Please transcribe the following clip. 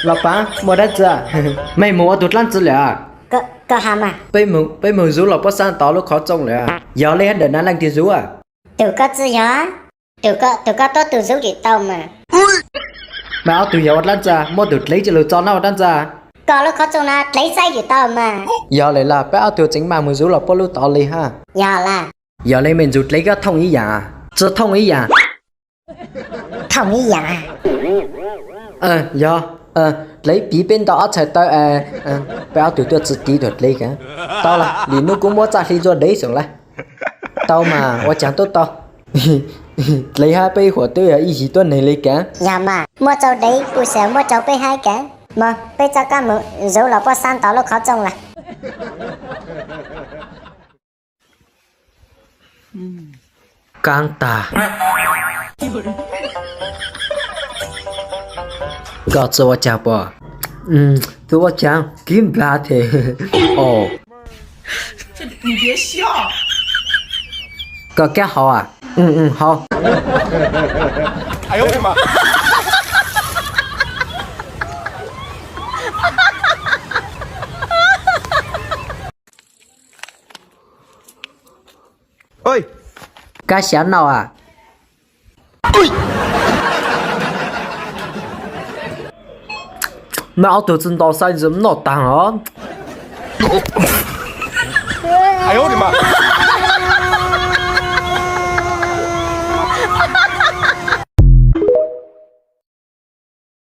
Los pav, muaj dab tsi? Mej moog ua tug dlaab tsi lawm? Peb moog zub los puab saab tau lub qhov txooj lawm. Yog le hab ntawm nav leej twg zub? Tus koj tsi yog, tus koj tuab tug zub tsis tau mas. Mej ob tug yog ua dlaab tsi? Muab tug dlev coj lug tso nab ua dlaab tsi? Koj lub qhov txooj na dlev saib tsis tau mas. Yog le los peb ob tug tseem maam moog zub los puab lub tod le hab. Yog le mej ntsuj dlev koj thooj ib yaam, tsi thooj ib yaam. Thooj ib yaam. Yog, dlev piv peb nto ob txhais taw, peb ob tug tuaj tsi tiv tug dlev ka. Tau lawm, lwm nub kuv muab txaj hli ntxuaj dev xwb lawm. Tau mas, ua caag tub tau. Dlev hab peb ib huam twb yog ib yig tuab neeg le ka. Yog mas, muab tau dev pum xwb muab tau peb hab ka. Mog, peb txoj kab moog zub los puab saab tau lub qhov txooj lawm. Kaab tag. Koj tsi ua caag puas? Tsi ua caag, kib nplag tes. Koj kab hau a? Hau. Kab xyav noj a? Mej ob tug tsi nto xav noj taag os.